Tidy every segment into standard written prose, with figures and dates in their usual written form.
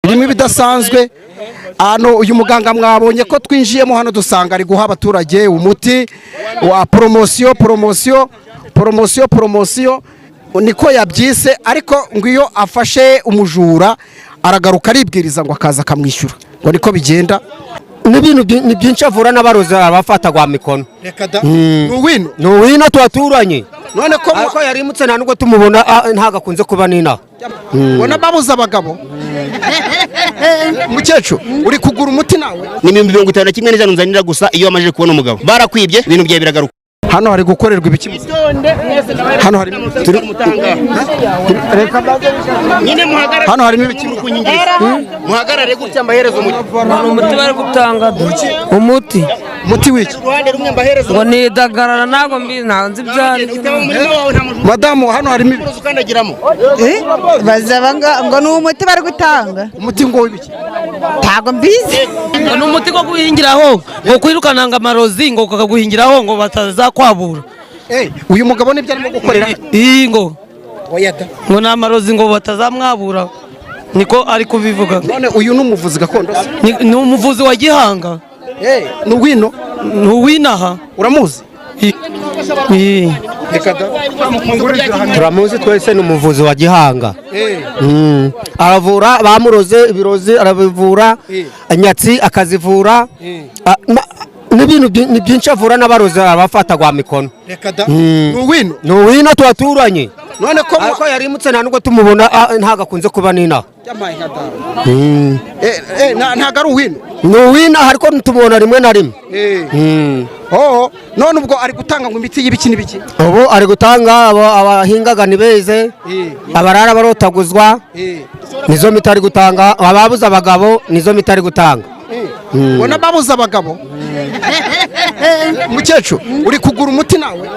Irimo ibidasanzwe hano. Uyu muganga mwabonye ko twinjiyemo hano, dusanga ari guha abaturage umuti wa poromosiyo, poromosiyo, poromosiyo, poromosiyo niko yabyise. Ariko ngo iyo afashe umujura aragaruka aribwiriza, ngo akaza akamwishyura, ngo niko bigenda. N'ibintu ni byinshi avura, n'abarozi abafata mikono. Reka da! Ni uwino? Ni uwino, tubaturanye. None ko Ariko yarimutse, nta nubwo tumubona, ntabwo akunze kuba n'inaha. Ubona babuze abagabo. Mukecuru, uri kugura umuti nawe? Ni 51,100 nzanira gusa. Iyo wamaze kubona umugabo barakwibye, ibintu byawe biragaruka. Hano hari gukorerwa ibiki? Hano hari Nyine muhagarare. Hano harimo ibiki? Muhagarare gutya, mbahereza umuti. Ni umuti bari gutanga, umuti. Umuti w'iki? Uruhande rumwe, mbahereza. Ngo ni idagarara, ntabwo mbizi, ntabwo nzi ibyo ari byo. Utaba mu murima wawe, nta mujura. Madamu, hano harimo ibiki? Ukandagiramo. Bazaba ngo ni umuti bari gutanga. Umuti ngo w'ibiki? Ntabwo mbizi. Ngo ni umuti wo guhingiraho, ngo kwirukana ngo amarozi, ngo kakaguhingiraho ngo batazakwabura. Uyu mugabo nibyo arimo gukorera? Iyi ngo Oya da! Ngo ni amarozi, ngo batazamwabura, niko ari kubivuga. None uyu ni umuvuzi gakondo se? Ni umuvuzi wa gihanga. Ni uwino? Ni uwinaha. Uramuzi? Reka da! Turamuzi twese, ni umuvuzi wa gihanga. Aravura bamuroze, ibirozi arabivura, inyatsi akazivura. N'ibintu ni byinshi avura, n'abarozi abafata mikono. Reka da! Ni uwino? Ni uwino, tubaturanye. None ko Ariko yarimutse, nta nubwo tumubona, ntabwo akunze kuba n'inaha. Ntabwo ari uwino? Ni uwinaha, ariko tumubona rimwe na rimwe. Oh, none ubwo ari gutanga ngo imiti y'ibiki n'ibiki? Ubu ari gutanga abahingaga ntibeze, abarara barotaguzwa, nizo miti ari gutanga. Ababuze abagabo, nizo miti ari gutanga. Ubona babuze abagabo. Mukecuru, uri kugura umuti nawe?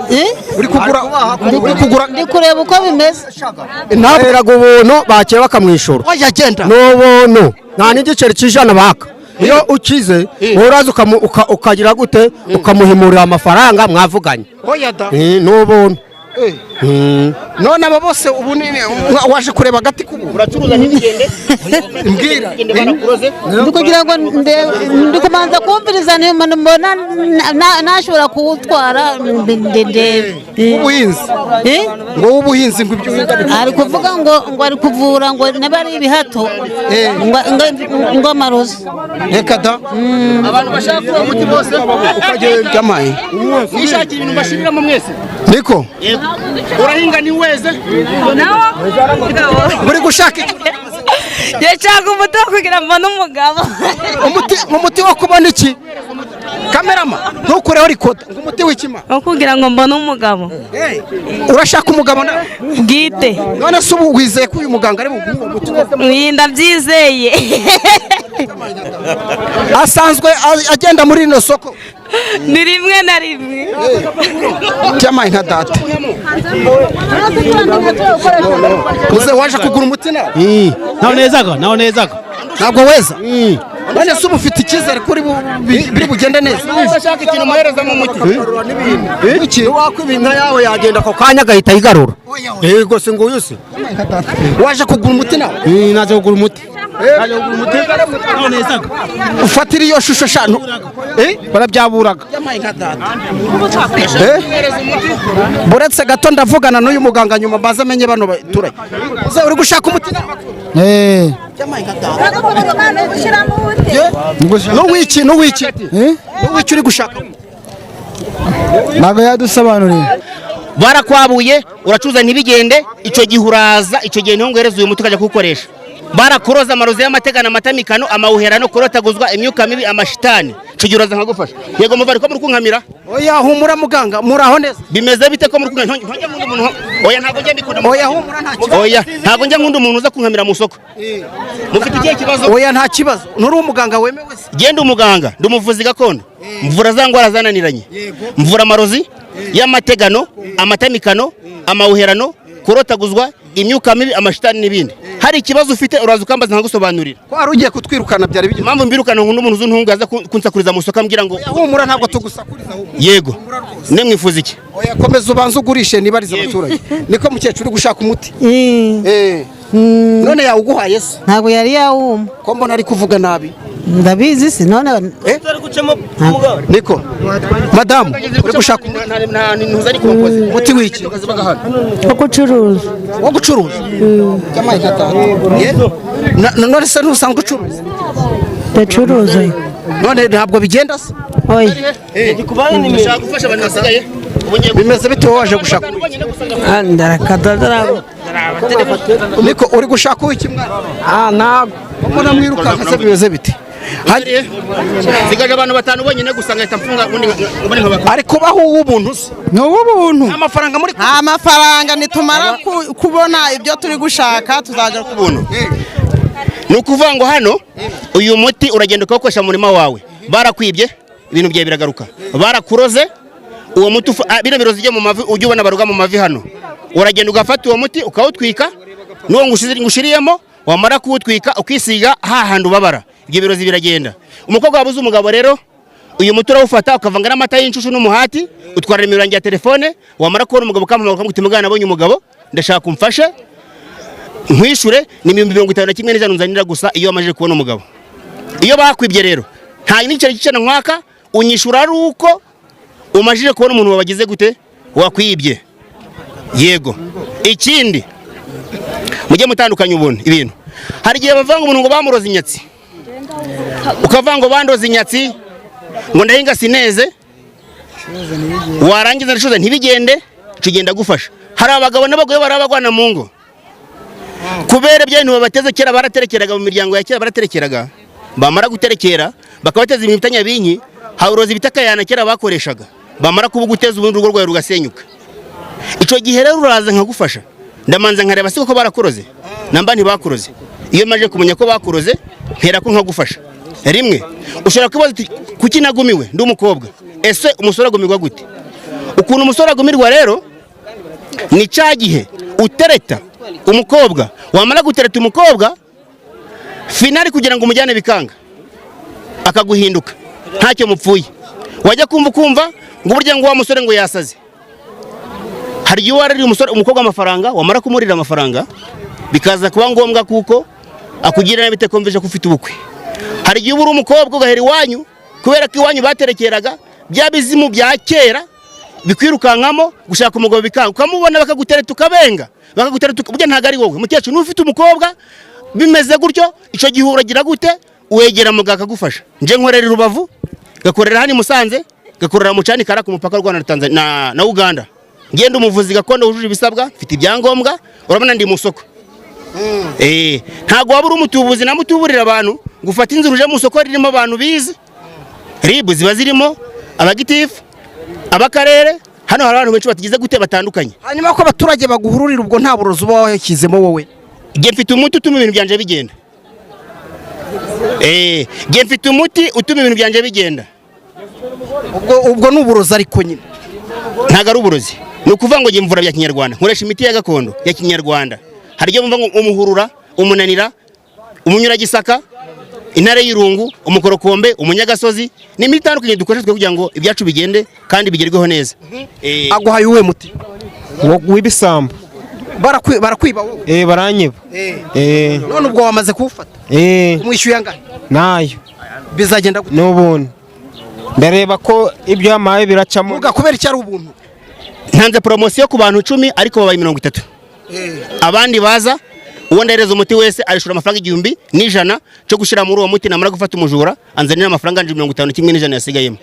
Uri kugura? Ndi kureba uko bimeze. Ntaberaga ubuntu, bakira bakamwishyura. Oya, genda! Ni ubuntu, nta n'igiceri cy'ijana baka. Iyo ukize uraza ukagira gute, ukamuhimurira amafaranga mwavuganye. Oya da! Ni ubuntu. None aba bose ubu ni waje kureba agati k'ubu? Uracuruza ntibigende. Mbwira. Barakuroze. Ndi kugira ngo ndi kubanza kumviriza mbona nashobora kuwutwara ndebe. Ubuhinzi? Eh? Ngo w'ubuhinzi, ngo ibyo uhinga Ari kuvuga ngo ari kuvura, ngo niba ari ibihato, ngo amarozi. Reka da! Abantu bashaka uwo muti bose. Ukagenda jamaye. Mwishakira ibintu mbashiriramo mwese. Niko. Yego, urahinga ntiweze. Muri gushaka iki? Yashaka umuti wo kugira ngo mbone umugabo. Umuti wo kubona iki? Kamerama, ntukureho recorder. Ngo umuti w'ikima? Wo kugira ngo mbone umugabo. Urashaka umugabo nawe? Bwite. None se ubu wizeye ko uyu muganga ari buguhe uwo muti? Iyi ndabyizeye. Asanzwe agenda muri rino soko? Ni rimwe na rimwe. Byamaye nka data. Uze waje kugura umuti nawe? Naho nezaga, naho nezaga. Ntabwo weza. None se ubu ufite icyizere ko biri bugende neza? Udashaka ikintu muherezamo umuti. Iki? Wakwiba inka yawe, yagenda ako kanya agahita ayigarura. Yego, si nguyu se? Waje kugura umuti nawe? Naje kugura umuti, naje kugura umuti, naho nezaga. Ufatira iyo shusho shanu. Barabyaburaga. Eh? Buretse gato, ndavugana n'uyu muganga nyuma, mbaze amenye bano baturage. Uze uri gushaka umuti nawe? N'uwiki, n'uwiki, n'uwiki uri gushaka? Ntabwo yadusobanuriye. Barakwabuye, uracuruza ntibigende, icyo gihe uraza, icyo gihe niho nguhereza uyu muti ukajya kuwukoresha. Barakuroza amarozi y'amategano, amatamikano, amawuherano, kurotaguzwa, imyuka mibi, amashitani, icyo gihe uraza nkagufasha. Yego muvari, ko muri kunkamira? Oya, humura muganga, muraho neza. Bimeze bite ko muri kunkamira? Ntujya nkunda umuntu. Oya, ntabwo njya mbikunda. Oya, humura, nta kibazo. Oya, ntabwo njya nkunda umuntu uza kunkamira mu isoko. Mufite ikihe kibazo? Oya, nta kibazo. Nturi umuganga wemewe se? Genda, umuganga, ndi umuvuzi gakondo, mvura za ndwara zananiranye, mvura amarozi y'amategano, amatamikano, amawuherano, kurotaguzwa, imyuka mibi, amashitani n'ibindi. Hari ikibazo ufite, uraza ukambaza nkagusobanurira. Ko wari ugiye kutwirukana, byari bigeze? Impamvu mbirukana, nkunda umuntu uzuntunga aza kunsakuriza mu isoko ambwira ngo Oya, humura, ntabwo tugusakuriza, humura. Yego, ne mwifuza iki? Oya, komeza ubanze ugurishe, nibarize abaturage. Niko mukecuru, uri gushaka umuti? None yawuguhaye se? Ntabwo yari yawuma. Ko mbona ari kuvuga nabi? Ndabizi si none. Niko madamu, uri gushaka umuti w'iki? Wo gucuruza. Wo gucuruza? None se ntusanzwe ucuruza? Ndacuruza. None ntabwo bigenda se? Oya. Gufasha abantu basigaye. Bimeze bite? Wowe waje gushaka? Niko, uri gushaka uw'iki mwana? Ntabwo. Mbona mwirukanka se, bimeze bite? Nsigaje abantu batanu bonyine gusa, ngahita mfunga ubundi nkabakora. Ari kubaho uw'ubuntu se? Ni uw'ubuntu. Amafaranga muri Nta mafaranga. Nitumara kubona ibyo turi gushaka tuzajya. Ubuntu ni ukuvuga ngo hano uyu muti uragenda ukawukoresha mu murima wawe. Barakwibye ibintu byawe biragaruka, barakuroze, uwo muti bino birozi ujya mu mavi, ujya ubona baruga mu mavi hano, uragenda ugafata uwo muti ukawutwika n'uwo ngushiriyemo, wamara kuwutwika ukisiga hahandi ubabara, ibyo birozi biragenda. Umukobwa wabuze umugabo rero, uyu muti urawufata ukavanga n'amata y'inshushu n'umuhati, utwara nimero yanjye ya telefone, wamara kubona umugabo ukampamagara ukamubwira uti: "Mugana, nabonye umugabo, ndashaka umfashe nkwishure." Ni 51,100 unzanira gusa iyo wamaze kubona umugabo. Iyo bakwibye rero, nta n'igiceri cy'ijana nkwaka, unyishura ari uko umajije kubona umuntu wabagize gute, wakwibye. Yego. Ikindi, mujye mutandukanya ubuntu ibintu. Hari igihe bavanga umuntu ngo bamuroze inyatsi, ukavuga ngo bandoze inyatsi, ngo ndahinga sineze, warangiza ndacuruza ntibigende, tugenda gufasha. Hari abagabo n'abagore barabagwana mu ngo kubera ibyo bintu babateze. Kera baraterekeraga, mu miryango ya kera baraterekeraga, bamara guterekera bakabateza ibintu bita nyabinki. Hari uburozi bita kayana kera bakoreshaga, bamara kubuguteza ubundi urugo rwawe rugasenyuka. Icyo gihe rero uraza nkagufasha, ndamanza nkareba si koko barakuroze namba ntibakuroze. Iyo maje kumenya ko bakuroze, mpera ko nkagufasha. Rimwe ushobora kwibaza uti: "Kuki nagumiwe ndi umukobwa? Ese umusore agumirwa gute?" Ukuntu umusore agumirwa rero ni cya gihe utereta umukobwa, wamara gutereta umukobwa, finally kugira ngo umujyane bikanga, akaguhinduka ntacyo mupfuye. Wajya kumva ukumva ngo burya ngo wa musore ngo yasaze. Hari igihe warariye umusore, umukobwa amafaranga, wamara kumurira amafaranga bikaza kuba ngombwa kuko akugira nabi bitekumvisha ko ufite ubukwe. Hari igihe uba uri umukobwa ugahera iwanyu, kubera ko iwanyu baterekeraga, bya bizimu bya kera bikwirukankamo, gushaka umugabo bikanga, ukamubona bakagutereta ukabenga, bakagutereta burya ntabwo ari wowe mukecuru. Niba ufite umukobwa bimeze gutyo, icyo gihe uragira gute? Wegera muganga akagufasha. Nje nkorera i Rubavu, gakorera hano i Musanze, gakorera mu Cyanikara ku mupaka w'u Rwanda na Tanzania na Uganda. Ngenda umuvuzi gakondo wujuje ibisabwa, mfite ibyangombwa, urabona ndi mu soko. Ntabwo waba uri umutubuzi na mutuburira abantu ngo ufate inzira uje mu isoko ririmo abantu bize. RIB ziba zirimo, abagitifu, abakarere. Hano hari abantu benshi batagize gute, batandukanye. Hanyuma ko abaturage baguhururira, ubwo nta burozi uba washyizemo wowe? Njye mfite umuti utuma ibintu byanje bigenda. Njye mfite umuti utuma ibintu byanje bigenda. Ubwo ni uburozi ariko nyine? Ntabwo ari uburozi. Ni ukuvuga ngo njye mvura bya kinyarwanda, nkoresha imiti ya gakondo ya kinyarwanda. Hari ibyo bumva ngo umuhurura, umunanira, umunyuragisaka, intare y'irungu, umukorokombe, umunyagasozi. Ni imiti itandukanye dukoresha twe kugira ngo ibyacu bigende kandi bigerweho neza. Aguhaye uwuhe muti? W'ibisambo. Barakwiba wowe? Eh, baranyiba. Eh. None ubwo wamaze kuwufata? Eh. Umwishyuye angahe? Nayo. Bizagenda gute? N'ubundi ndareba ko ibyo yamaye biracamo. Muga, kubera icyo ari ubuntu? Ntanze poromosiyo ku bantu 10, ariko babaye 30. Abandi baza, uwo ndahereza umuti wese arishura amafaranga 1100 cyo gushyira muri uwo muti. Namara gufata umujura, anzanira amafaranga 51,100 yasigayemo.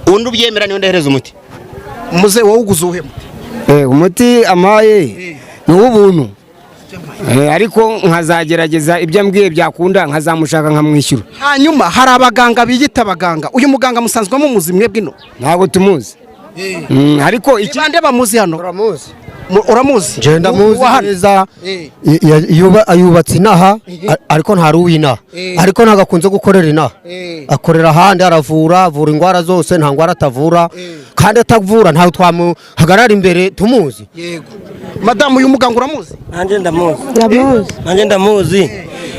Undi ubyemera niwe ndahereza umuti. Muze, wowe uguze uwuhe muti? Umuti amaye ni uw'ubuntu. Ariko nkazagerageza ibyo ambwiye, byakunda nkazamushaka nkamwishyura. Hanyuma hari abaganga biyita abaganga. Uyu muganga musanzwe mumuzi mwebwe ino? Ntabwo tumuzi. Ariko iki bande bamuzi hano? Uramuzi? Uramuzi? Njye ndamuzi Uwa hano? neza. Yubatse inaha, ariko ntari uw'inaha, ariko ntabwo akunze gukorera inaha, akorera ahandi. Aravura, avura indwara zose, nta ndwara atavura, kandi atavura ntabwo twamuhagarara imbere tumuzi. Yego. Madamu, uyu muganga uramuzi? Nanjye ndamuzi. Ndamuzi. Nanjye ndamuzi.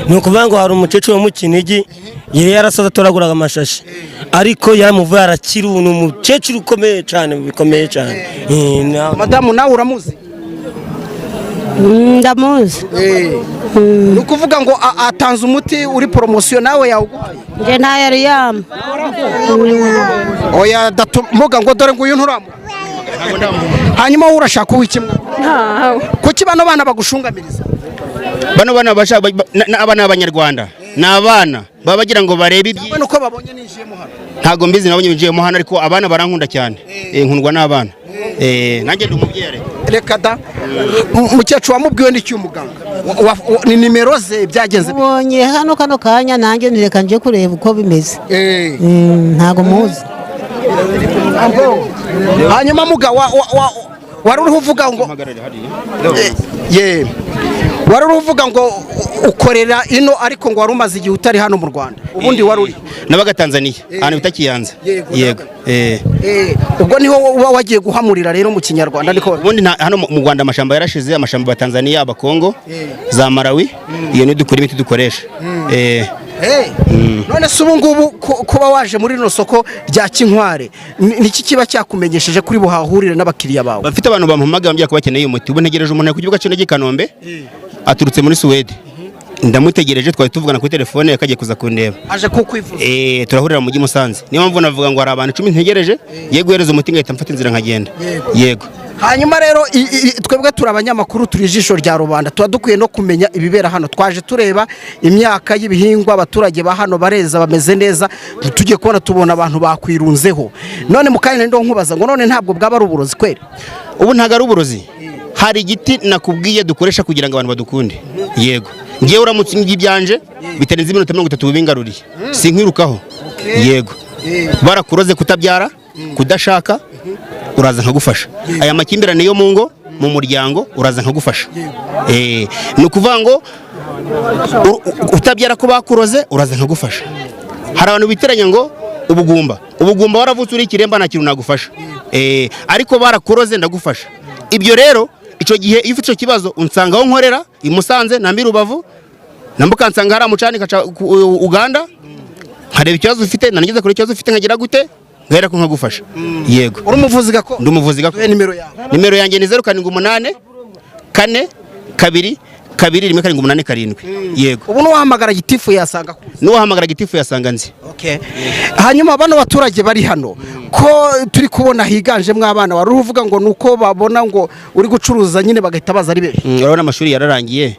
Ni ukuvuga ngo hari umukecuru wo mu Kinigi yari yarasaze, atoraguraga amashashi, ariko yaramuvuye arakira. Ubu ni umukecuru ukomeye cyane, bikomeye cyane. Madamu, nawe uramuzi? Ndamuzi. Ni ukuvuga ngo atanze umuti uri poromosiyo, nawe yawuguhaye? Nje ntayo yari yampa. Oya muga ngo dore nguyu nturamu. Hanyuma wowe urashaka uw'iki mwana? Ntawe. Kuki bano bana bagushungamiriza? Bano bana abana b'abanyarwanda ni abana baba bagira ngo barebe ibyi Cyangwa nuko babonye ninjiyemo hano? Ntabwo mbizi, nabonye binjiyemo hano, ariko abana barankunda cyane. Nkundwa n'abana. Nanjye ndi umubyeyi ariko. Reka da! Mukecuru, wamubwiwe n'iki umuganga? Ni nimero ze byagenze bite? Ubonye hano kano kanya, nanjye nireka nje kureba uko bimeze. Ntago muzi. Hanyuma muga wari uriho uvuga ngo ye wari uriho uvuga ngo ukorera ino, ariko ngo wari umaze igihe utari hano mu Rwanda. Ubundi wari uri? Nabaga Tanzania, ahantu bita Kiyanza. Yego. Yego. Ubwo niho uba wagiye guhamurira rero mu Kinyarwanda niko? Ubundi hano mu Rwanda amashamba yarashize, amashamba ya Tanzania, Abakongo, za Malawi, iyo niyo dukora imiti dukoresha. None se ubu ngubu kuba waje muri rino soko rya Kinkware, niki kiba cyakumenyesheje kuri buhahurire n'abakiriya bawe? Bafite abantu bampamagaye bambwira ko bakeneye umuti. Ubu ntegereje umuntu ku kibuga cy'indege i Kanombe, aturutse muri Suwede, ndamutegereje. Twari tuvugana kuri telefone, akagiye kuza kundeba. Aje kukwivuza? Turahurira mu mujyi Musanze. Niyo mpamvu navuga ngo hari abantu 10 ntegereje, ngiye guhereza umuti ngahita mfata inzira nkagenda. Yego. Hanyuma rero twebwe turi abanyamakuru, turi ijisho rya rubanda, tuba dukwiye no kumenya ibibera hano. Twaje tureba imyaka y'ibihingwa, abaturage ba hano bareza, bameze neza. Tugiye kubona tubona abantu bakwirunzeho. None mu kanya ndo nkubaza ngo none ntabwo bwaba ari uburozi kweri? Ubu ntabwo ari uburozi. Hari igiti nakubwiye dukoresha kugira ngo abantu badukunde. Yego, ngewe uramutse umbwiye ibyanje bitarenze iminota 30 ubingaruriye, sinkwirukaho. Yego, barakuroze kutabyara, kudashaka, uraza nkagufasha. Aya makimbirane yo mu ngo, mu muryango, uraza nkagufasha. Ni ukuvuga ngo utabyara ko bakuroze, uraza nkagufasha. Hari abantu bitiranya ngo ubugumba, ubugumba waravutse uri ikiremba, nta kintu nagufasha. Ariko barakuroze ndagufasha. Ibyo rero icyo gihe iyo ufite icyo kibazo unsanga aho nkorera i Musanze na Rubavu, na mukansanga hari amucani kaca Uganda, nkareba ikibazo ufite, nanigeze kure ikibazo ufite, nkagira gute, ngahera ko nkagufasha. Yego. Uri umuvuzi gakondo? Ndi umuvuzi gakondo. Nimero yawe? Nimero yanjye ni 0784221787. Yego. Ubu n'uwahamagara gitifu yasanga akuzi? N'uwahamagara gitifu yasanga nzi. Okay. Hanyuma bano baturage bari hano ko turi kubona higanjemo abana, wari uvuga ngo nuko babona ngo uri gucuruza nyine bagahita baza ari benshi? Urabona amashuri yararangiye,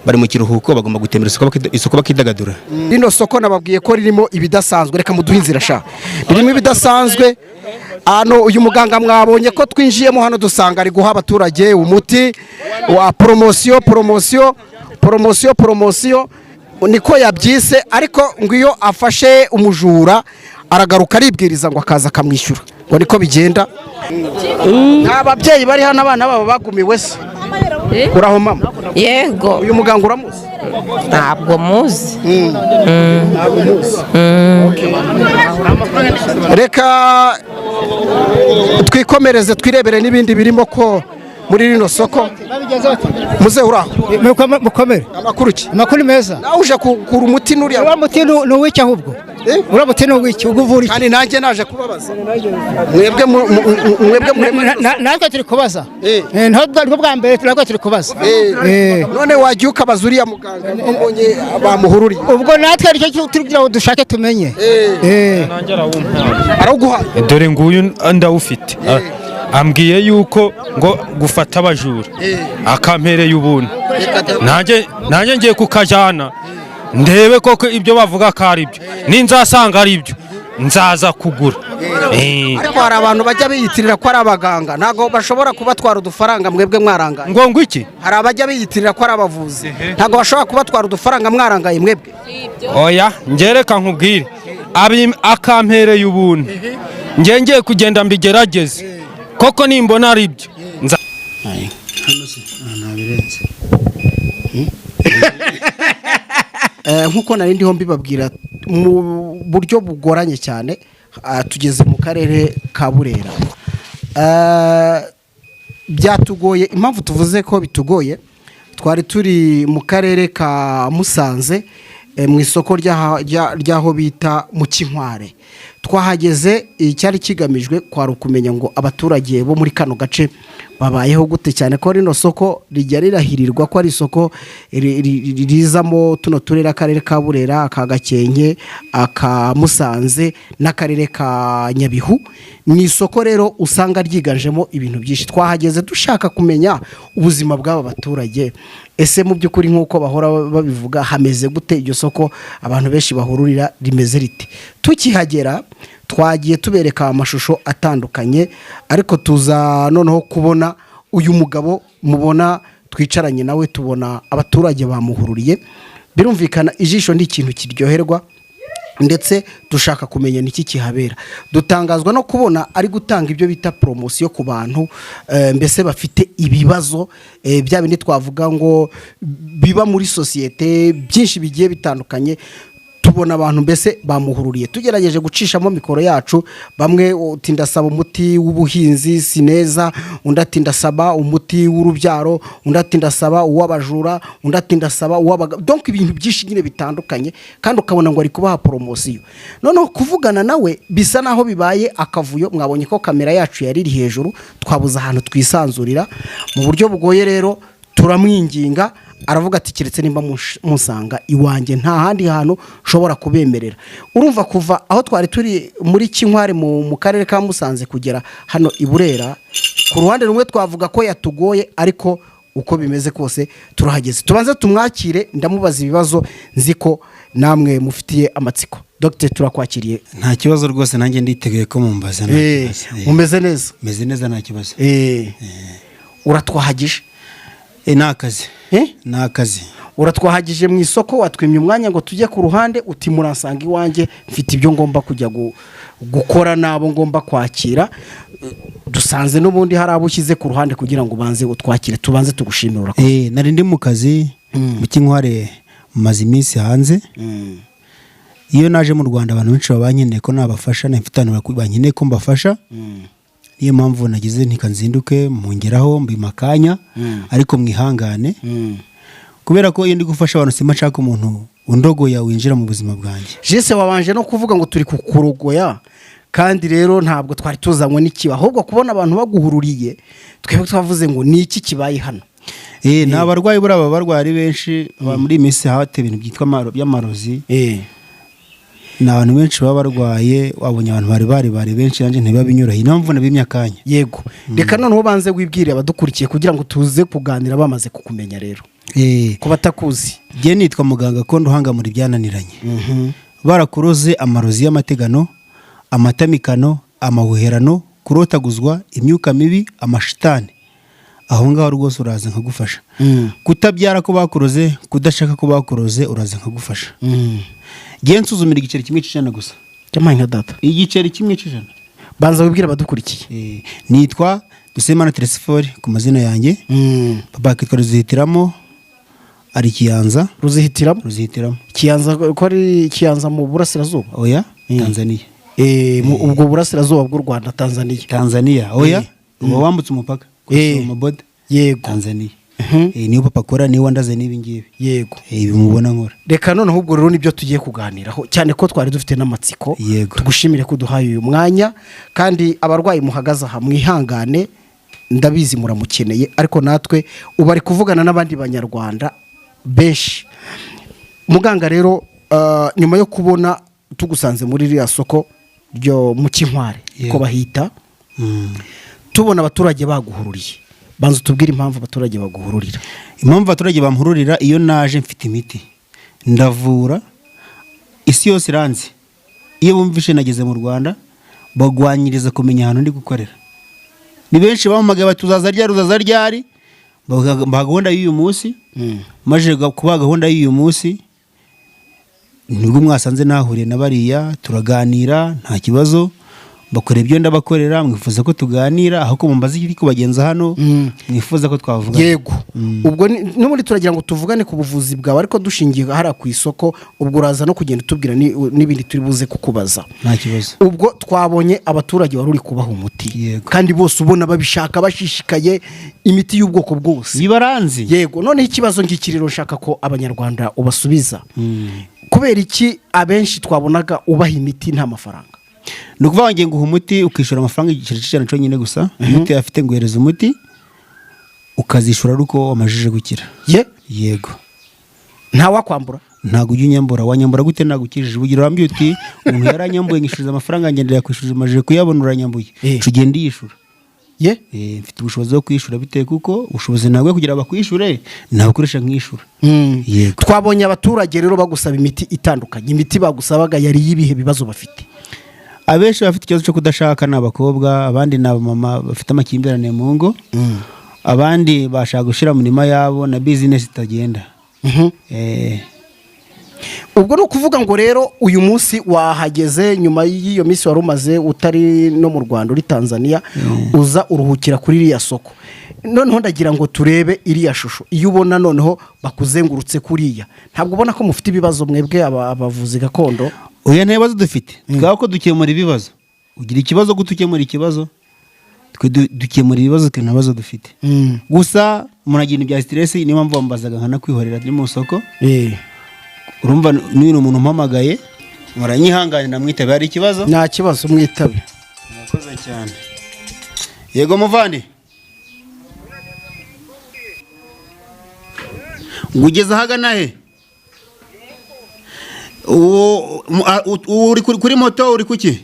bari mu kiruhuko, bagomba gutembera isoko bakidagadura. Rino soko nababwiye ko ririmo ibidasanzwe. Reka muduhe inzira sha! Ririmo ibidasanzwe. Hano uyu muganga mwabonye ko twinjiyemo hano dusanga ari guha abaturage umuti wa poromosiyo, poromosiyo, poromosiyo, poromosiyo niko yabyise. Ariko ngo iyo afashe umujura aragaruka aribwiriza ngo akaza akamwishyura, ngo niko bigenda. Nta babyeyi bari hano abana babo bagumiwe se? Uraho mama? Yego. Uyu muganga uramuzi? Ntabwo muzi. Ntabwo muzi. Reka twikomereze, twirebere n'ibindi birimo ko muri rino soko. Muze, uraho? Mukomere. Amakuru ki? Amakuru meza. Nawe uje kugura umuti nuriya? Uriya muti ni uw'iki ahubwo? Uriya muti ni uw'iki? Ubwo uvura iki? Kandi nanjye naje kubabaza mwebwe mwebwe. Natwe turi kubaza. Ntabwo bwa mbere, natwe turi kubaza. None wagiye ukabaza uriya muganga ko mbonye bamuhururiye? Ubwo natwe aricyo turi kugira ngo dushake tumenye. Arawuguha? Dore nguyu ndawufite. Ambwiye yuko ngo gufata abajura akampereye ubuntu. Nanjye ngiye kukajyana ndebe koko ibyo bavuga ko ari byo. Ninzasanga ari byo, nzaza kugura. Ariko hari abantu bajya biyitirira ko ari abaganga, ntabwo bashobora kubatwara udufaranga mwebwe mwarangaye? Ngo iki? Hari abajya biyitirira ko ari abavuzi, ntabwo bashobora kubatwara udufaranga mwarangaye mwebwe? Oya, ngereka nkubwire, akampereye ubuntu, ngiye ngiye kugenda mbigerageze koko, nimbona ari byo Ntabirenze. Nk'uko nari ndiho mbibabwira mu buryo bugoranye cyane, tugeze mu karere ka Burera. Byatugoye. Impamvu tuvuze ko bitugoye, twari turi mu karere ka Musanze, mu isoko ry'aho bita mu Kinkware. Twahageze icyari kigamijwe kwari ukumenya ngo abaturage bo muri kano gace Babayeho gute? Cyane ko rino soko rijya rirahirirwa ko ari isoko rizamo tuno turere, akarere ka Burera, aka Gakenke, aka Musanze n'akarere ka Nyabihu. Ni isoko rero usanga ryiganjemo ibintu byinshi. Twahageze dushaka kumenya ubuzima bw'aba baturage. Ese mu by'ukuri, nk'uko bahora babivuga, hameze gute? Iryo soko abantu benshi bahururira rimeze rite? Tukihagera twagiye tubereka amashusho atandukanye, ariko tuza noneho kubona uyu mugabo mubona twicaranye nawe, tubona abaturage bamuhururiye. Birumvikana, ijisho ni ikintu kiryoherwa, ndetse dushaka kumenya niki kihabera. Dutangazwa no kubona ari gutanga ibyo bita poromosiyo ku bantu, mbese bafite ibibazo, bya bindi twavuga ngo biba muri sosiyete, byinshi bigiye bitandukanye. Tubona abantu mbese bamuhururiye, tugerageje gucishamo mikoro yacu, bamwe uti ndasaba umuti w'ubuhinzi sineza, undi ati ndasaba umuti w'urubyaro, undi ati ndasaba uw'abajura, undi ati ndasaba uw'abagabo. Donc ibintu byinshi nyine bitandukanye, kandi ukabona ngo ari kubaha poromosiyo. Noneho kuvugana nawe bisa naho bibaye akavuyo. Mwabonye ko kamera yacu yari iri hejuru, twabuze ahantu twisanzurira mu buryo bugoye. Rero turamwinginga, aravuga ati keretse nimba musanga iwanjye, nta handi hantu nshobora kubemerera. Urumva, kuva aho twari turi muri Kinkware mu karere ka Musanze kugera hano i Burera, ku ruhande rumwe twavuga ko yatugoye, ariko uko bimeze kose turahageze. Tubanze tumwakire, ndamubaza ibibazo nzi ko namwe mufitiye amatsiko. Dogiteri, turakwakiriye. Nta kibazo rwose, nanjye nditeguye ko mumbaza, nta kibazo. Mumeze neza? Meze neza, nta kibazo. Uratwahagije. Ni akazi, ni akazi. Uratwahagije mu isoko, watwimye umwanya ngo tujye ku ruhande, uti muransanga iwanjye, mfite ibyo ngomba kujya gukora n'abo ngomba kwakira. Dusanze n'ubundi hari abo ushyize ku ruhande kugira ngo ubanze utwakire. Tubanze tugushimire, urakoze. Nari ndi mu kazi mu Kinkware, maze iminsi hanze. Iyo naje mu Rwanda, abantu benshi baba bankeneye ko nabafasha, mfite abantu bankeneye ko mbafasha. Niyo mpamvu nagize ntikanzinduke mungeraho mbima akanya, ariko mwihangane, kubera ko iyo ndi gufasha abantu simba nshaka umuntu undogoya winjira mu buzima bwanjye. Jese wabanje no kuvuga ngo turi kukurogoya, kandi rero ntabwo twari tuzanywe n'ikiba, ahubwo kubona abantu baguhururiye twebwe twavuze ngo ni iki kibaye hano? Ni abarwayi. Buriya baba barwaye ari benshi. Muri iyi minsi hate ibintu byitwa by'amarozi. Ni abantu benshi baba barwaye. Wabonye abantu bari benshi, nanjye ntibabinyoroheye, niyo mpamvu nabimye akanya. Yego, reka noneho ubanze wibwire abadukurikiye kugira ngo tuze kuganira bamaze kukumenya rero, ku batakuzi. Njye nitwa muganga Kondo uhangamura ibyananiranye, barakuroze amarozi y'amategano, amatamikano, amahuherano, kurotaguzwa, imyuka mibi, amashitani. Aho ngaho rwose uraza nkagufasha. Kutabyara ko bakuroze, kudashaka ko bakuroze, uraza nkagufasha. Ngiye nsuzumira igiceri kimwe cy'ijana gusa. Jamaye nka data. Igiceri kimwe cy'ijana. Banza wibwire abadukurikiye. Nitwa Dusemana Telesifori ku mazina yanjye. Papa akitwa Ruzihitiramo, ari Kiyanza. Ruzihitiramo? Ruzihitiramo. Kiyanza, ko ari Kiyanza mu burasirazuba? Oya, Tanzania. Ubwo burasirazuba bw'u Rwanda, Tanzania. Tanzania, oya, uba wambutse umupaka ku boda. Tanzania. Niyo papa akora, niyo wandaze n'ibi ngibi. Yego. Ibi mubona nkora. Reka noneho ubwo rero nibyo tugiye kuganiraho, cyane ko twari dufite n'amatsiko. Yego. Tugushimire ko uduhaye uyu mwanya, kandi abarwayi muhagaze aha mwihangane, ndabizi muramukeneye, ariko natwe ubu ari kuvugana n'abandi banyarwanda benshi. Muganga rero, nyuma yo kubona tugusanze muri ririya soko ryo mu Kinkware ko bahita, tubona abaturage baguhururiye, banza utubwire impamvu abaturage baguhururira. Impamvu abaturage bampururira, iyo naje mfite imiti, ndavura, isi yose iranzi. Iyo bumvishe nageze mu Rwanda, bagwanyiriza kumenya ahantu ndi gukorera. Ni benshi bampamagaye bati uzaza ryari, uzaza ryari, baha gahunda y'uyu munsi. Maze kubaha gahunda y'uyu munsi, nibwo mwasanze nahuriye na bariya, turaganira, nta kibazo. Bakora ibyo ndabakorera, mwifuza ko tuganira, aho ko mumbaza ikiri kubagenza hano, mwifuza ko twavugana. Yego, ubwo n'ubundi turagira ngo tuvugane ku buvuzi bwawe, ariko dushingiye hariya ku isoko. Ubwo uraza no kugenda utubwira n'ibindi turi buze kukubaza. Nta kibazo. Ubwo twabonye abaturage wari uri kubaha umuti, kandi bose ubona babishaka, bashishikaye, imiti y'ubwoko bwose. Bibaranzi. Yego. Noneho ikibazo ngiki rero nshaka ko abanyarwanda ubasubiza: kubera iki abenshi twabonaga ubaha imiti nta mafaranga? Ni ukuvuga ngo nguha umuti ukishyura amafaranga igiceri cy'ijana cyonyine gusa. Imiti afite, nguhereza umuti. Ukazishura ari uko wamajije gukira. Ye? Yego. Ntawakwambura? Ntabwo ujya unyambura. Wanyambura gute nagukijije? Ubugira urambwiye uti umuntu yaranyambuye, nyishyuza amafaranga, ngendera kwishyuza, amajije kuyabona, uranyambuye. Nca ugenda yishura. Ye? Mfite ubushobozi bwo kwishyura, bitewe kuko ubushobozi ntabwo kugira bakwishyure, nabukoresha nkishyura. Yego. Twabonye abaturage rero bagusaba imiti itandukanye. Imiti bagusabaga yari y'ibihe bibazo bafite? Abenshi bafite ikibazo cyo kudashaka ni abakobwa, abandi ni abamama bafite amakimbirane mu ngo, abandi bashaka gushyira mu mirima yabo na bizinesi itagenda. Ubwo ni ukuvuga ngo rero uyu munsi wahageze nyuma y'iyo minsi wari umaze utari no mu Rwanda, uri Tanzania, uza uruhukira kuri iriya soko. Noneho ndagira ngo turebe iriya shusho. Iyo ubona noneho bakuzengurutse kuriya, ntabwo ubona ko mufite ibibazo mwebwe abavuzi gakondo? Oya, nta bibazo dufite. Twaba ko dukemura ibibazo. Ugira ikibazo gute ukemura ikibazo? Twe dukemura ibibazo, twe nta bibazo dufite. Gusa umuntu agira ibya stress, niyo mpamvu bambazaga nkanakwihorera ndi mu soko. Urumva n'uyu umuntu umpamagaye, muranyihangane namwitabe, hari ikibazo? Nta kibazo, mwitabe. Murakoze cyane. Yego muvandi. Ngugeze ahagana he? Uri kuri moto, uri kuki?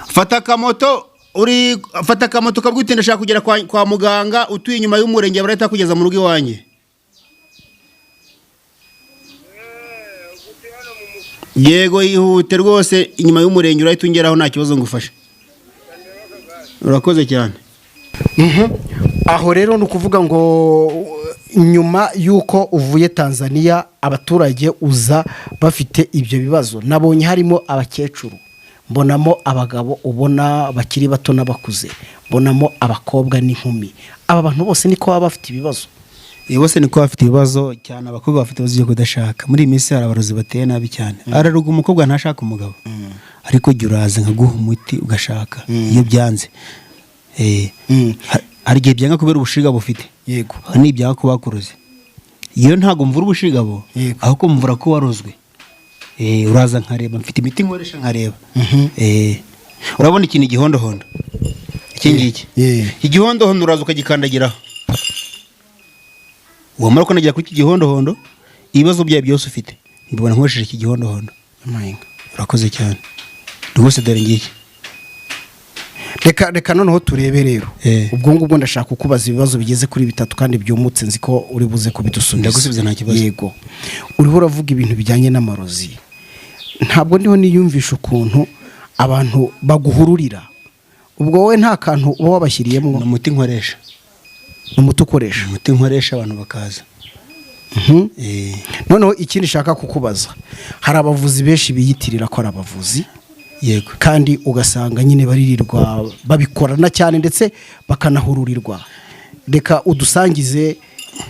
Fata akamoto, uri fata akamoto kabwite, ndashaka kugera kwa muganga utuye inyuma y'umurenge, barahita kugeza mu rugo iwanjye. Yego, yihute rwose, inyuma y'umurenge urahita ungeraho, nta kibazo ngufasha. Urakoze cyane. Aho rero ni ukuvuga ngo nyuma y'uko uvuye Tanzania, abaturage uza bafite ibyo bibazo. Nabonye harimo abakecuru, mbonamo abagabo ubona bakiri bato n'abakuze, mbonamo abakobwa n'inkumi. Aba bantu bose niko baba bafite ibibazo? Bose niko bafite ibibazo, cyane abakobwa bafite ibibazo byo kudashaka. Muri iyi minsi hari abarozi bateye nabi cyane. Araruga umukobwa ntashaka umugabo, ariko jya uraza nkaguha umuti ugashaka. Iyo byanze, hari igihe byanga kubera ubushiga bufite. Yego. Hari n'ibyanga kuba bakuroze. Iyo ntabwo mvura ubushigabo, ahubwo mvura ko warozwe. Uraza nkareba, mfite imiti nkoresha nkareba. Urabona ikintu igihondohondo iki ngiki, igihondohondo uraza ukagikandagiraho, wamara ukandagira kuri iki gihondohondo, ibibazo byawe byose ufite mbibona nkoresheje iki gihondohondo. Urakoze cyane rwose, dore ngiki. Reka noneho turebe rero. Ubwo ngubwo ndashaka kukubaza ibibazo bigeze kuri bitatu kandi byumutse, nzi ko uri buze kubidusubiza. Ndagusubiza nta kibazo. Yego. Uriho uravuga ibintu bijyanye n'amarozi. Ntabwo ndiho niyumvisha ukuntu abantu baguhururira. Ubwo wowe nta kantu uba wabashyiriyemo? Ni umuti nkoresha. Ni umuti ukoresha? Umuti nkoresha, abantu bakaza. Noneho ikindi nshaka kukubaza, hari abavuzi benshi biyitirira ko ari abavuzi. Yego. Kandi ugasanga nyine baririrwa babikorana cyane ndetse bakanahururirwa. Reka udusangize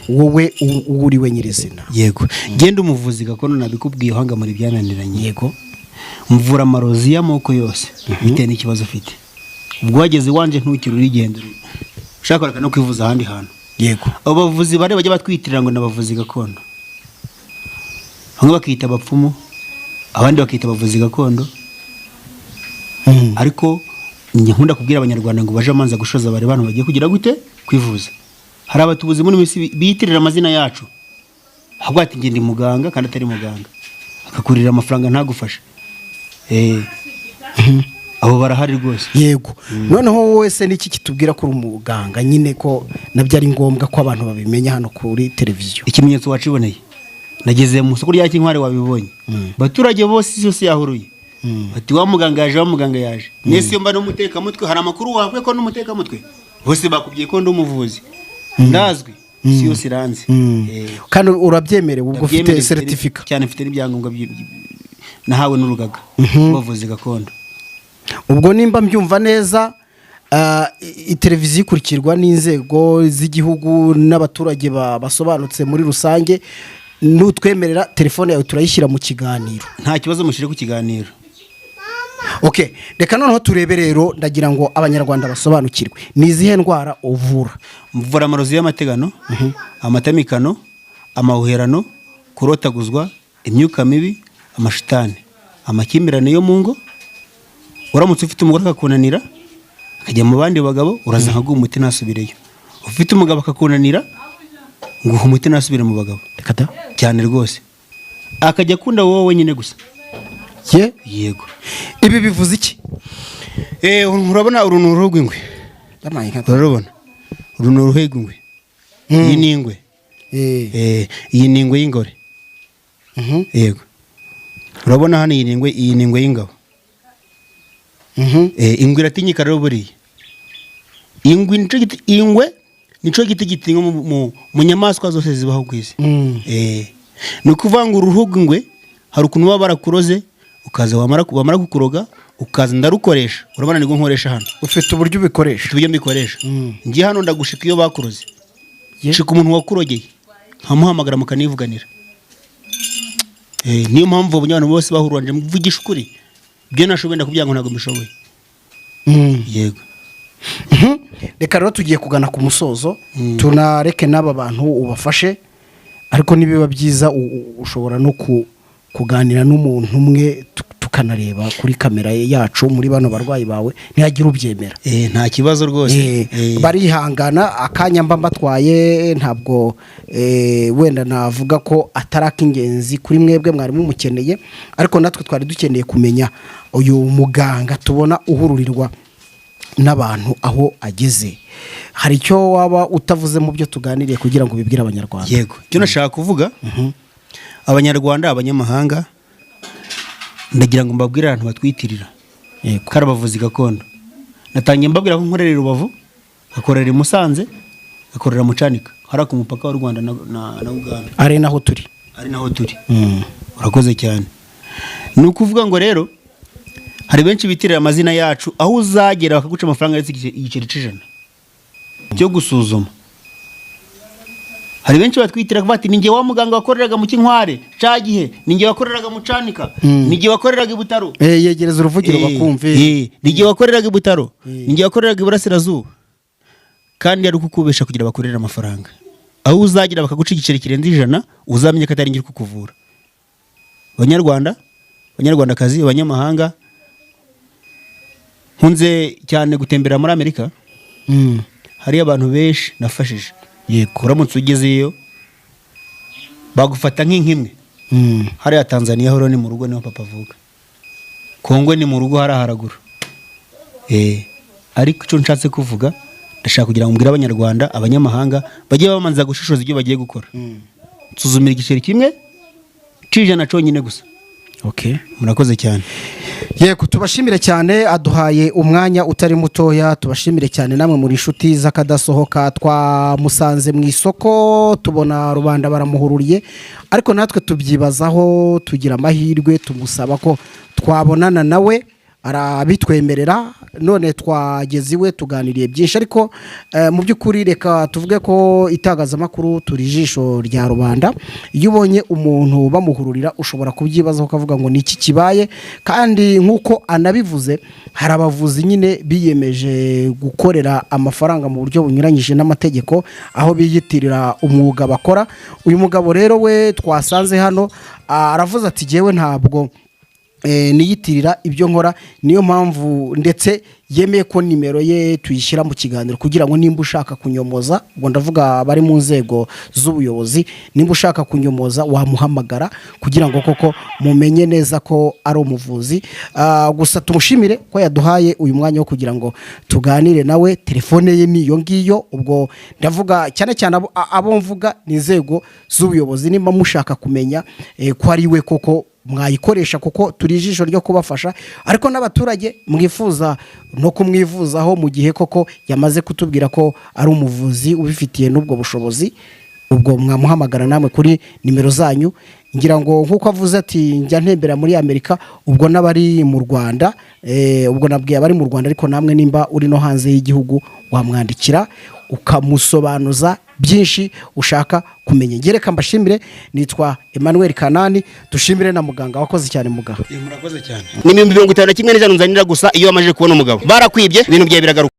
wowe uriwe nyirizina. Yego. Genda umuvuzi gakondo nabikubwiye, uhanga muri byananiranye. Yego. Mvura amarozi y'amoko yose bitewe n'ikibazo ufite. Ubwo wageze iwanje ntukire urigenda, ushaka reka no kwivuza ahandi hantu. Yego. Abo bavuzi bare bajya batwitirira ngo n'abavuzi gakondo, bamwe bakita abapfumu, abandi bakita abavuzi gakondo. Ariko njye nkunda kubwira abanyarwanda ngo baje amanza gushoza bari bantu bagiye kugira gute kwivuza. Hari abatubuzi muri minsi biyitirira amazina yacu, ahubwo ati ngende muganga kandi atari muganga, akakurira amafaranga ntagufashe. Abo barahari rwose. Yego. Noneho wowe se niki kitubwira ko uri umuganga nyine, ko nabyo ari ngombwa ko abantu babimenya hano kuri televiziyo? Ikimenyetso waciboneye, nageze mu soko rya Kinkware wabibonye, baturage bose yose yahuruye bati wa muganga yaje, wa muganga yaje. Nese iyo mba n'umutekamutwe, hari amakuru wakwe ko n'umutekamutwe, bose bakubwiye ko ndi umuvuzi, ndazwi, si yose iranze. Kandi urabyemerewe, ubwo ufite certificate cyane, mfite n'ibyangombwa nahawe n'urugaga rw'abavuzi gakondo. Ubwo nimba mbyumva neza, televiziyo ikurikirwa n'inzego z'igihugu n'abaturage basobanutse muri rusange, nutwemerera telefone yawe turayishyira mu kiganiro. Nta kibazo, mushyire ku kiganiro. Okay, reka noneho turebe rero, ndagira ngo abanyarwanda basobanukirwe ni izihe ndwara uvura. Mvura amarozi y'amategano, amatamikano, amahuherano, kurotaguzwa, imyuka mibi, amashitani, amakimbirane yo mu ngo. Uramutse ufite umugore akakunanira, Akajya mu bandi bagabo, uraza nkaguha umuti ntasubireyo. Ufite umugabo akakunanira, nguha umuti ntasubire mu bagabo. Reka da. Cyane rwose, akajya akunda wowe wenyine gusa. Ye? Yego. Ibi bivuze iki? Urabona uru ni uruhu rw'ingwe, urarubona? Uru ni uruhu rw'ingwe, iyi ni ingwe. Iyi ni ingwe y'ingore. Yego, urabona hano iyi ni ingwe, iyi ni ingwe y'ingabo. Ingwe iratinyika rero buriya. Ingwe nico giti, ingwe nico giti gitinywa mu nyamaswa zose zibaho ku isi. Ni ukuvuga ngo uruhu rw'ingwe hari ukuntu baba barakuroze, ukaza wamara kukuroga ukaza ndarukoresha. Urabona nibwo nkoresha hano. Ufite uburyo ubikoresha? Ufite uburyo mbikoresha. Ngiye hano ndagushika iyo bakuroze, shika umuntu wakurogeye nkamuhamagara mukanivuganira. Niyo mpamvu abonye abantu bose bahururanje, mvugisha ukuri, ibyo nashoboye ndakubwira ngo ntabwo mbishoboye. Yego. Reka rero tugiye kugana ku musozo, tunareke n'aba bantu ubafashe, ariko nibiba byiza ushobora no kuganira n'umuntu umwe, tukanareba kuri kamera yacu muri bano barwayi bawe ntihagire ubyemera. Nta kibazo rwose. Barihangana akanya mba mbatwaye, ntabwo wenda navuga ko atari ak'ingenzi kuri mwebwe mwari mumukeneye, ariko natwe twari dukeneye kumenya uyu muganga tubona uhururirwa n'abantu aho ageze. Hari icyo waba utavuze mu byo tuganiriye kugira ngo ubibwire Abanyarwanda? Yego, icyo nashaka kuvuga, Abanyarwanda, abanyamahanga, ndagira ngo mbabwire abantu batwitirira ko ari abavuzi gakondo. Natangiye mbabwira ko nkorera i Rubavu, ngakorera i Musanze, ngakorera mu Cyanika, hariya ku mupaka w'u Rwanda na Uganda. Ari naho turi. Ari naho turi. Urakoze cyane. Ni ukuvuga ngo rero hari benshi bitirira amazina yacu, aho uzagera bakaguca amafaranga ndetse igiceri c'ijana cyo gusuzuma. Hari benshi batwitira kuvuga ati ninjye wa muganga wakoreraga mu Kinkware ca gihe, ninjye wakoreraga mu Cyanika, ninjye wakoreraga i Butaro. Yegereza uruvugiro bakumve. Ninjye wakoreraga i Butaro, ninjye wakoreraga i Burasirazuba. Kandi ari kukubesha kugira bakorere amafaranga. Aho uzagira bakaguca igiceri kirenze 100, uzamenye ko atari njye uri kukuvura. Banyarwanda, Banyarwandakazi, abanyamahanga, nkunze cyane gutembera muri Amerika. Hariyo abantu benshi nafashije. Yego. Uramutse ugezeyo bagufata nk'inkimwe. Hariya Tanzania ho ni mu rugo, niho papa avuka. Kongo ni mu rugo, hariya haraguru. Ariko icyo nshatse kuvuga, ndashaka kugira ngo mbwire Abanyarwanda, abanyamahanga bajye bamanza gushishoza ibyo bagiye gukora. Nsuzumira igiceri kimwe c'ijana cyonyine gusa. Okay. Murakoze cyane. Yego, tubashimire cyane, aduhaye umwanya utari mutoya. Tubashimire cyane namwe muri inshuti z'akadasohoka. Twamusanze mu isoko tubona rubanda baramuhururiye, ariko natwe tubyibazaho, tugira amahirwe tumusaba ko twabonana nawe arabitwemerera, none twageze iwe tuganiriye byinshi. Ariko mu by'ukuri reka tuvuge ko itangazamakuru turi ijisho rya rubanda. Iyo ubonye umuntu bamuhururira ushobora kubyibazaho ukavuga ngo ni iki kibaye. Kandi nk'uko anabivuze, hari abavuzi nyine biyemeje gukorera amafaranga mu buryo bunyuranyije n'amategeko, aho biyitirira umwuga bakora. Uyu mugabo rero we twasanze hano aravuze ati jyewe ntabwo niyitirira ibyo nkora, niyo mpamvu ndetse yemeye ko nimero ye tuyishyira mu kiganiro kugira ngo nimba ushaka kunyomoza, ubwo ndavuga bari mu nzego z'ubuyobozi, nimba ushaka kunyomoza wamuhamagara kugira ngo koko mumenye neza ko ari umuvuzi. Gusa tumushimire ko yaduhaye uyu mwanya wo kugira ngo tuganire nawe. Telefone ye ni iyo ngiyo. Ubwo ndavuga cyane cyane abo mvuga ni inzego z'ubuyobozi, nimba mushaka kumenya ko ari we koko mwayikoresha, kuko turi ijisho ryo kubafasha. Ariko n'abaturage mwifuza no kumwivuzaho mu gihe koko yamaze kutubwira ko ari umuvuzi ubifitiye n'ubwo bushobozi, ubwo mwamuhamagara namwe kuri nimero zanyu. Ngira ngo nk'uko avuze ati njya ntembera muri Amerika, ubwo n'abari mu Rwanda, ubwo nabwiye abari mu Rwanda, ariko namwe nimba uri no hanze y'igihugu wamwandikira ukamusobanuza byinshi ushaka kumenya. Ngereka mbashimire, nitwa Emmanuel Kanani, dushimire na muganga wakoze cyane. Muganga murakoze cyane. Ni 51,100 nzanira gusa iyo wamaze kubona umugabo. Barakwibye ibintu byawe biragaruka.